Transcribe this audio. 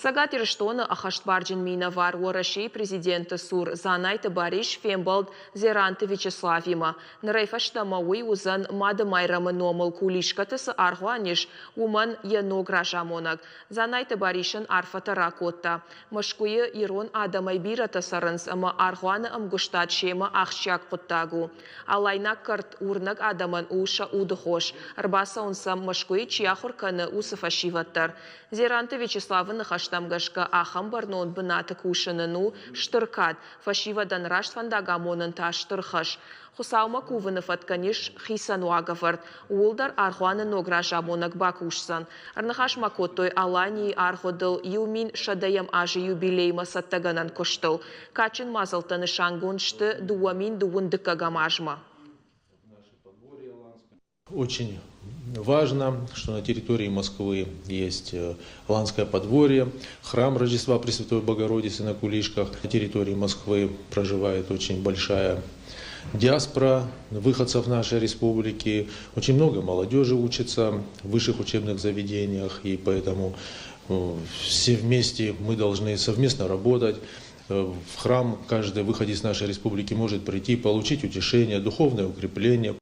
Цӕгат Ирыстоны ӕххӕстбарджын минӕвар Уӕрӕсейы президенты цур Дзанайты Барис фембӕлд Дзеранты Вячеславимӕ. Нырӕй фӕстӕмӕ уый уыдзӕн, Мады Майрӕмы номыл Кулишкӕты цы аргъуан ис, уымӕн йӕ ног разамонӕг. Дзанайты Барис ын арфӕтӕ ракодта. Мӕскуыйы ирон адӕмӕй бирӕтӕ цӕрынц ӕмӕ аргъуаны ӕмгуыстад семӕ ахсджиаг хъуыддаг у. Алайнаг кӕрт уырнӕг адӕмӕн у сӕ удыхос. Ӕрбацӕуынц сӕм, Мӕскуыйы чи ахуыр кӕны, уыцы фӕсивӕд дӕр. Дзеранты Вячеславы ныхӕстӕм гӕсгӕ, ахӕм бӕрнон бынаты кусын ын у стыр кад, фӕсивӕдӕн раст фӕндаг амонын та стыр хӕс. Хуыцаумӕ кувыны фӕткӕн ис хицӕн уагӕвӕрд, ууыл дӕр аргъуаны ног разамонӕг бакусдзӕн. Ӕрныхас ма кодтой Аланийы аргъуыдыл 1100-ӕм азы юбилеймӕ цӕттӕгӕнӕн куыстыл. Кадджын мадзӕлттӕ нысангонд сты 2021 азмӕ. Очень важно, что на территории Москвы есть Ланское подворье, храм Рождества Пресвятой Богородицы на Кулишках. На территории Москвы проживает очень большая диаспора выходцев нашей республики. Очень много молодежи учится в высших учебных заведениях, и поэтому все вместе мы должны совместно работать. В храм каждый выходец нашей республики может прийти, получить утешение, духовное укрепление.